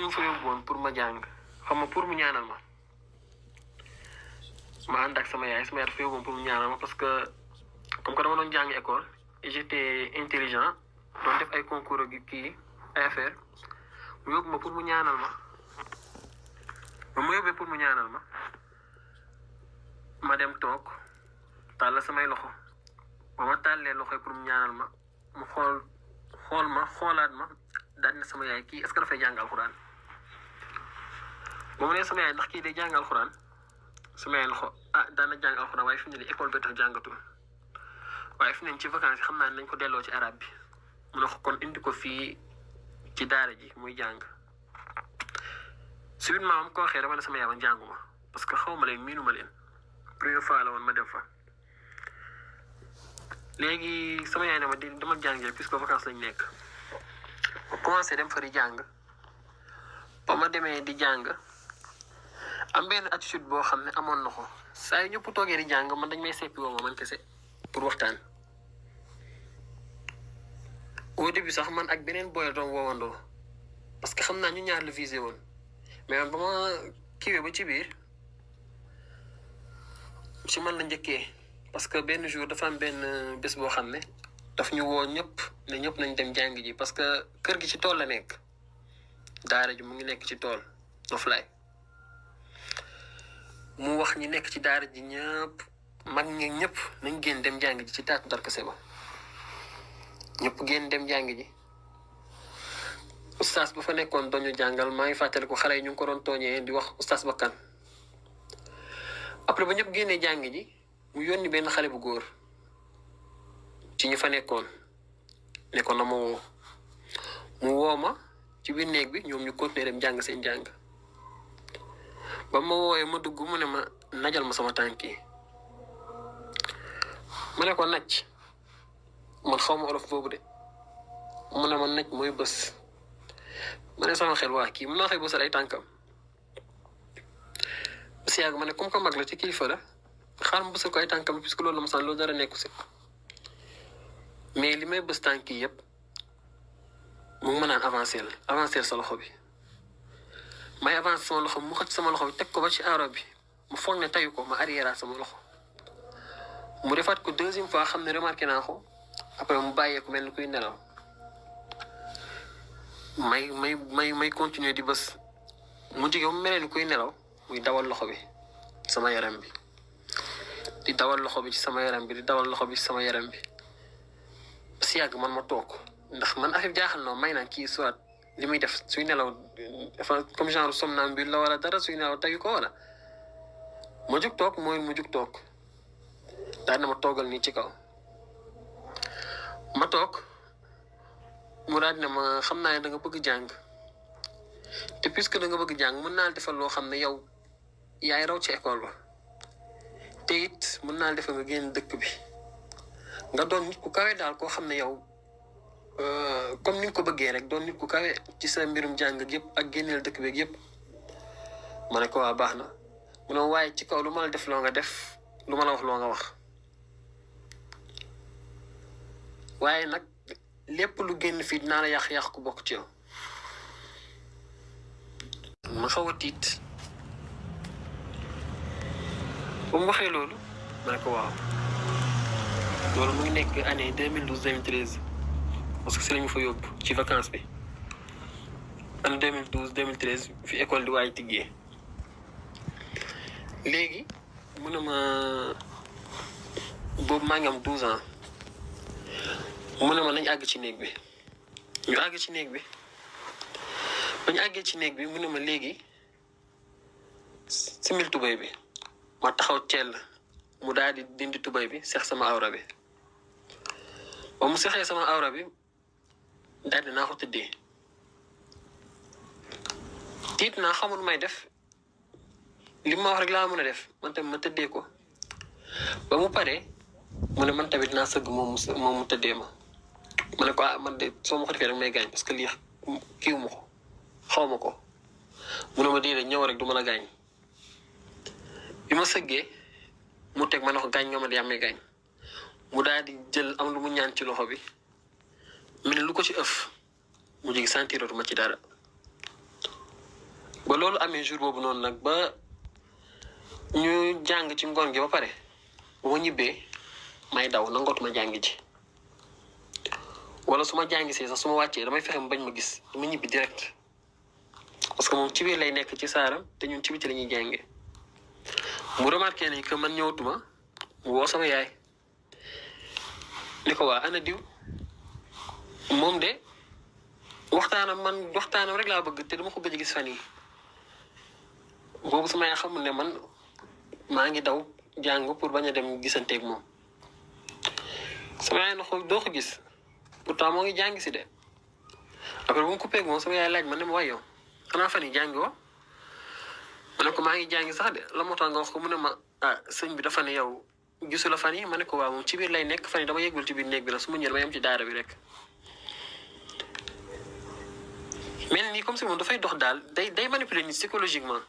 ñu fa yóbbuwoon pour ma jàng xam nga pour mu ñaanal ma ànd ak sama yaay dafa yóbbuwoon pour mu ñaanal ma parce que comme que dama doon jàng école et j'étais intelligent doon def ay concours ak kii ay affaire mu yóbbu ma pour mu ñaanal ma ba mu yóbbee pour mu ñaanal ma dem toog tàll samay loxo ba ma tàllee loxo pour mu ñaanal ma mu xoolaat ma daal ne sama yaay kii est-ce que dafay jàng alxuraan ba mu ne sama yaay ndax kii day jàng alxuraan sama yaay loxo daan na jàng alxuraan waaye fi mu ne école bi tax jàngatul waaye fi mu ne ci vacances yi xam naa ne nañ ko delloo ci arabe bi mu ne ko kon indi ko fii ci daara ji muy jàng subitement am ko waxee dama ne sama yaay man jànguma parce que xaw ma leen miinu ma leen première fois la woon ma dem fa léegi sama yaay ne ma dama jàngee puisque vacances lañ nekk ma commencé dem fa di jàng ba ma demee di jàng am benn attitude boo xam ne amoon na ko saa yu ñëpp toogee di jàng man dañ may seppi woo ma man kese pour waxtaan au début sax man ak beneen boy doon woowandoo parce que xam naa ñu ñaar la visé woon mais man ba ma kiiwee ba ci biir ci man la njëkkee parce que benn jour dafa am benn bés boo xam ne daf ñu woo ñëpp ne ñëpp nañ dem jàng ji parce que kër gi ci tool la nekk daara ji mu ngi nekk ci tool Noflaay mu wax ñi nekk ci daara ji ñëpp mag ñi ñëpp nañ génn dem jàng ji ci taatu darkase ba ñëpp génn dem jàng ji ustaas ba fa nekkoon doon ñu jàngal maa ngi fàttaliku xale yi ñu ngi ko doon tooñee di wax ustaas ba kan après ba ñëpp génnee jàng ji mu yónni benn xale bu góor ci ñu fa nekkoon na ma woo mu woo ma ci biir néeg bi ñoom ñu continuer dem jàng seen jàng ba ma woowee ma dugg mu ne ma najal ma sama tànk yi ma ne ko naj man xaw ma olof boobu de mu ne ma naj mooy bës ma ne sama xel waa kii mën naa xëy bësal ay tànkam si yàgg ma ne comme que mag la ci kilifa la xaar ma bësal ko ay tànkam puisque loolu la ma sant loolu dara nekku si mais li may bës tànk yi yëpp mu ngi ma naan avancer sa loxo bi may avancer sama loxo mu xëcc sama loxo bi teg ko ba ci aaro bi mu foog ne tayu ko ma arrière sama loxo mu defaat ko deuxième fois xam ne remarqué naa ko après mu bàyyee ko mel ni kuy nelaw may continuer di bës mu jige mu mel ni kuy nelaw muy dawal loxo bi sama yaram bi di dawal loxo bi ci sama yaram bi di dawal loxo bi ci sama yaram bi si yàgg man ma toog ndax man affaire jaaxal na may naa kii soit li muy def suy nelaw dafa comme genre somnambule la wala dara suy nelaw tayu ko wala ma jug toog mooy mu jug toog daan na ma toogal nii ci kaw ma toog mu daal ne ma xam naa ne da nga bëgg jàng te puisque da nga bëgg jàng mën naa defal loo xam ne yow yaay raw ci école ba te it mën naa defal nga génn dëkk bi nga doon nit ku kawe daal koo xam ne yow comme ni nga ko bëggee rek doon nit ku kawe ci sa mbirum jàng ak yëpp ak génneel dëkk beeg yëpp ma ne ko waa baax na mu ne waaye ci kaw lu ma la def loo nga def lu ma la wax loo nga wax waaye nag lépp lu génn fii dinaa la yàq ku bokk ci yow ma xaw a tiit ba mu waxee loolu ma ne ko waaw loolu mu ngi nekk année 2012-2013 parce que si la ñu fa yóbbu ci vacance bi année 2012-2013 fi école di waay tiggee léegi mu ne ma boobu maa ngi am 12 ans mu ne ma nañ àgg ci néeg bi ñu àgg ci néeg bi ba ñu àggee ci néeg bi mu ne ma léegi simil tubay bi ma taxaw teel mu daal di dindi tubay bi seex sama awra bi ba mu seexee sama awra bi daal di naa ko tëddee tiit naa xamul may def li ma wax rek laa mën a def man tamit ma tëddee ko ba mu paree mu ne man tamit naa sëgg moom mu tëddee ma ne ko man de soo ma ko defee rek may gaañ parce que lii kiiw ma ko xaw ma ko mu ne ma déedéet ñëw rek du ma la gaañ bi ma sëggee mu teg ma ne ko gaañ nga ma de may gaañ mu daal di jël am lu mu ñaan ci loxo bi mu ne lu ko ci ëff mu jigi sentiratu ma ci dara ba loolu amee jour boobu noonu nag ba ñu jàng ci ngoon gi ba pare bu ma ñibbee may daw nangootuma jàng ji wala su ma jàngisee sax su ma wàccee damay fexe mu bañ ma gis dama ñibbi direct parce que moom ci biir lay nekk ci saaram te ñun ci biti la ñuy jàngee mu remarqué ni que man ñëwatuma mu woo sama yaay ni ko waa ana diw moom de waxtaanam rek laa bëgg te dama ko gëj a gis fan yi boobu sama yaay xamul ne man maa ngi daw jàng pour bañ a dem gisanteeg moom sama yaay na ko doo ko gis pourtant moo ngi jàng si de après bu mu coupé ak moom sama yaay laaj ma ne ma waay yow xanaa fan yi jàngi woo ma ne ko maa ngi jàngi sax de la moo tax nga wax ko mu ne ma sëñ bi dafa ne yow gisu la fan yi ma ne ko waaw moom ci biir lay nekk fan yi dama yeggul ci biir néeg bi la su ma ñëwee dama yem ci daara bi rek mel nii comme si moom dafay dox daal day manipuler nit psychologiquement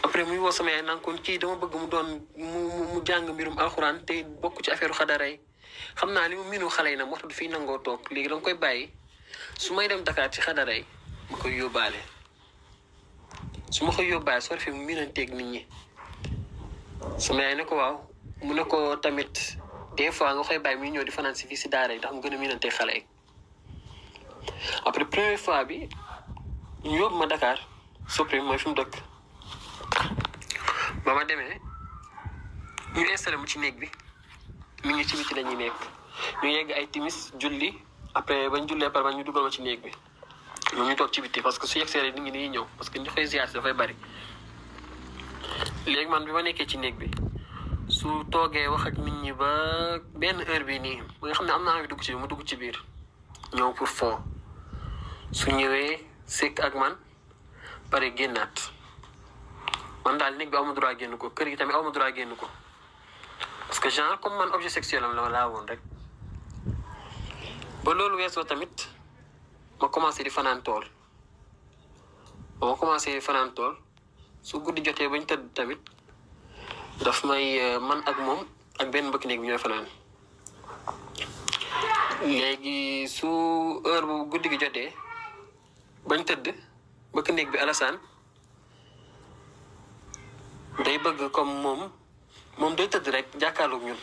après muy woo sama yaay naan kon kii dama bëgg mu doon mu jàng mbirum alxuraan te bokk ci affaire xadaray xam naa li mu miinu xale yi nag moo tax du fiy nangoo toog léegi danga koy bàyyi su may dem Dakar ci xadaray ma koy yóbbaale su ma koy yóbbaale soo defee mu miinanteeg nit ñi sama yaay ne ko waaw mu ne ko tamit des fois nga koy bàyyi muy ñëw di fanaan si fii si daara yi ndax mu gën a miinanteeg xale yi après première fois bi ñu yóbbu ma Dakar Soprim mooy fi mu dëkk ba ma demee ñu installé mu ci néeg bi mi ngi ci biti la ñuy nekk ñu yegg ay timis julli après bañ jullee par ñu dugal ma ci néeg bi ñoom ñu toog ci biti parce que su yegsee rek nit ñi dañuy ñëw parce que ñu koy ziar si dafay bari léegi man bi ma nekkee ci néeg bi su toogee wax ak nit ñi ba benn heure bi nii ba nga xam ne am naa envie dugg ci biir mu dugg ci biir ñëw pour fond su ñëwee sekk ak man pare génnaat man daal néeg bi awma droit génn ko kër gi tamit awma droit génn ko parce que genre comme man objet sexuel am la laa woon rek ba loolu weesoo tamit ma commencé di fanaan tool ba ma commencé di fanaan tool su guddi jotee bañ tëdd tamit daf may man ak moom ak benn mbëkk néeg bi ñooy fanaan léegi su heure bu guddi gi jotee bañ tëdd mbëkk néeg bi Alassane day bëgg comme moom day tëdd rek jàkkaarloog ñun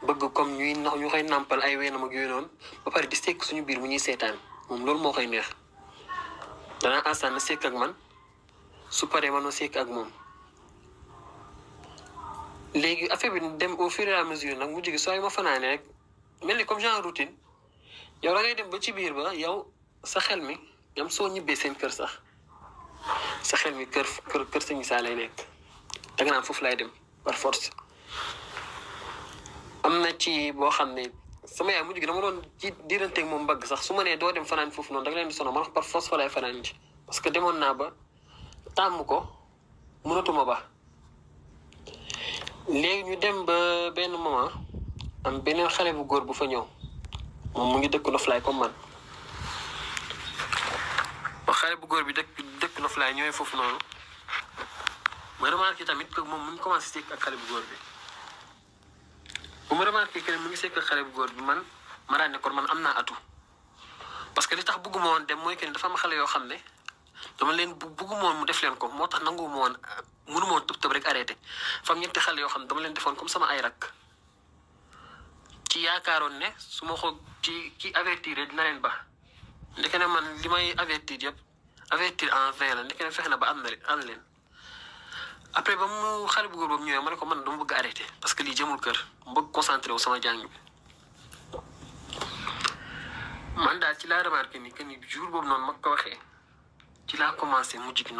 bëgg comme ñu koy nàmpal ay weenam ak yooyu noonu ba pare di sekk suñu biir mu ñuy seetaan moom loolu moo koy neex danaa Alassane na sekk ak man su paree man ma sekk ak moom léegi affaire bi dem au fur et à mesure nag mu jóge soo yi ma fanaane rek mel ni comme genre routine yow da ngay dem ba ci biir ba yow sa xel mi yam soo ñibbee seen kër sax sa xel mi kër Sëñ Issa lay nekk danga naan foofu lay dem par force am na ci boo xam ne sama yaay mujj gi dama doon ci diiranteeg moom mbagg sax su ma nee doo dem fanaan foofu noonu da nga leen di sonal ma wax par force fa lay fanaan ci parce que demoon naa ba tàmm ko mënatuma ba léegi ñu dem ba benn moment am beneen xale bu góor bu fa ñëw moom mu ngi dëkk Noflaay comme man ba xale bu góor bi dëkk Noflaay ñëwee foofu noonu ma remarqué tamit que moom mu ngi commencé sekk ak xale bu góor bi bu ma remarqué que mu ngi sekk ak xale bu góor bi man ma daan ne kon man am naa atu parce que li tax bëgguma woon dem mooy que dafa am xale yoo xam ne dama leen bëgguma woon mu def leen ko moo tax nanguwuma woon mënuma woon tëb rek arrêté fam ñetti xale yoo xam ne dama leen defoon comme sama ay rak ci yaakaaroon ne su ma ko ci avertir dina leen ba ndeke ne man li may avertir yëpp avertir en vain la ndeke ne fexe na ba am leen après ba mu xale bu góor boobu ñëwee ma ne ko man dama bëgg arrêté parce que lii jëmul kër mu bëgg concentré wu sama jàng bi man daal ci laa remarqué ni que ni jour boobu noonu ma ko waxee ci laa commencé mujj gi